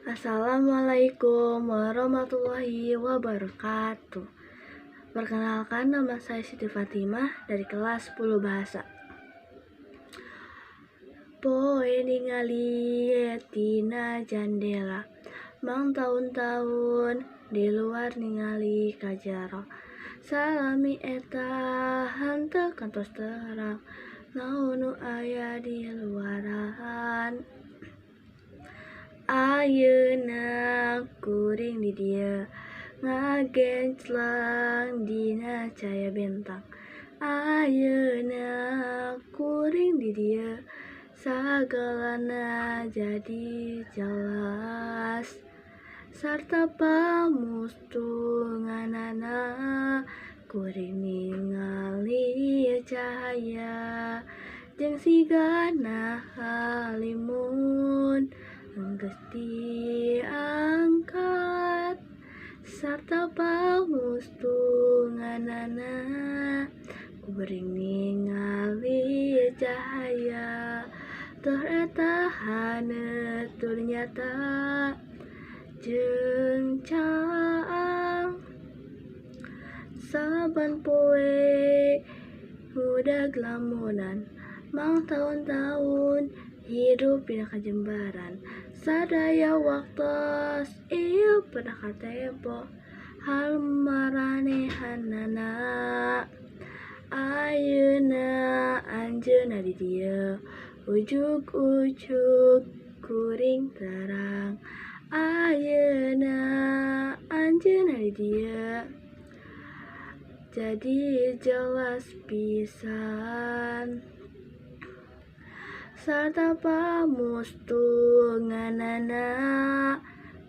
Assalamualaikum warahmatullahi wabarakatuh. Perkenalkan, nama saya Siti Fatimah dari kelas 10 Bahasa. Poe ningali tina jandela, mangtaun-taun di luar ningali ka jero. Salami eta henteu kantos terang, naon nu aya di luaran. Ayeuna kuring di dieu ngagenclang dina cahaya bintang. Ayeuna kuring di dieu sagalana jadi jelas. Sarta pamustunganana kuring ningali cahaya jeung sigana halimun enggeus diangkat. Sarta pamustunganana kuring ningali cahaya tur eta haneut tur nyata jeung caang. Saban poe ngudag lamunan, mangtaun-taun hirup dina kajembaran. Sadaya waktos ieu pernah katempo hal maranehanana. Ayeuna anjeunna di dieu ujug-ujug kuring terang. Ayeuna anjeunna di dieu jadi jelas pisan. Sarta pamustunganana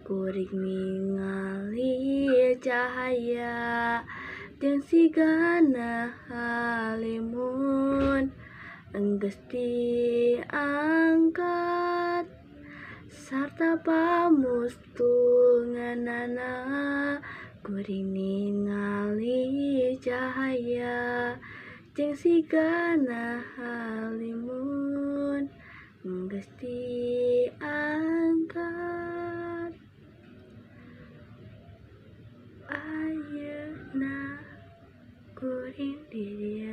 kuring ningali cahaya jeung sigana halimun enggeus diangkat. Sarta pamustunganana kuring ningali cahaya jeung sigana halimun enggeus diangkat. Ayeuna kuring di dieu.